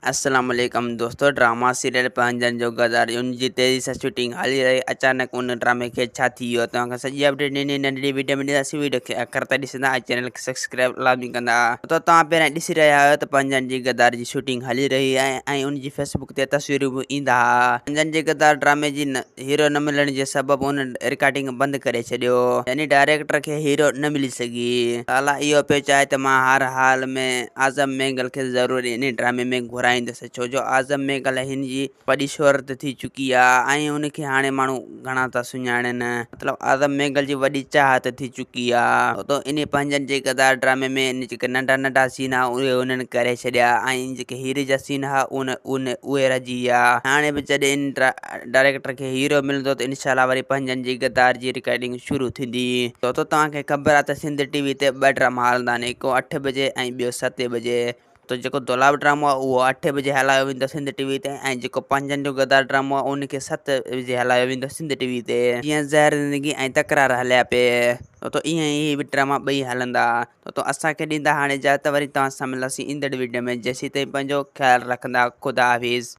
السلام عليڪم دوستو ڊراما سيريل پنهنجن جو غدار ان جي تيزي سان شوٽنگ هلي رهي اچانڪ ان ڊرامي کي ڇا ٿي ويو توهان کي سڄي اپڊيٽ ڏني ننڍڙي ويڊيو ۾ ڏينداسين ويڊيو کي آخر تائين ڏسندا ۽ چينل کي سبسڪرائب لازمي ڪندا ته توهان پهريان ڏسي رهيا آهيو ته پنهنجن جي غدار جي شوٽنگ هلي رهي آهي ۽ ان جي فيسبڪ تي تصويرون به ايندا ها پنهنجن جي غدار ڊرامي جي هيرو نه ملڻ جي سبب ان رڪارڊنگ بند ڪري ڇڏيو يعني ڊائريڪٽر کي هيرو نه ملي سگهي لالا اهو پيو چاهي ته مان هر حال ۾ اعظم مينگل کي ضرور انهي ڊرامي ۾ گهرائيندس ڇو جو اعظم مينگل هن جي وڏي شهرت ٿي چڪي آ ۽ ان کي هاڻي ماڻهو گهڻا ٿا سڃاڻين مطلب اعظم مينگل جي وڏي چاهت ٿي چڪي آ تو انهي پنهنجن جي غدار ڊرامي ۾ جيڪي ننڍا ننڍا سين ها اهي انهن ڪري ڇڏيا ۽ جيڪي هيري جا سين ها ان ان اهي رهجي ويا هاڻي به جڏهن ان ڊائريڪٽر کي هيرو ملندو ته انشاء الله وري پنهنجن جي غدار جي رڪارڊنگ شروع ٿيندي. دوستو توهان کي خبر آ ته سنڌ ٽي وي تي ٻه ڊراما هلندا آهن هڪ اٺ بجي ۽ ٻيو ستين بجي ته جيڪو دولاب ڊرامو آ اهو اٺين بجي هلايو ويندو سنڌ ٽي وي تي ۽ جيڪو پنهنجن جو غدار ڊرامو آ ان کي ست بجي هلايو ويندو سنڌ ٽي وي تي جيئن زهر زندگي ۽ تڪرار هليا پي تو ائين ئي هي ڊراما ٻئي هلندا تو اسان کي ڏيندا هاڻي اجازت وري توهان سان ملنداسين ايندڙ ويڊيو ۾ جيسين تائين پنهنجو خيال رکندا خدا حافظ.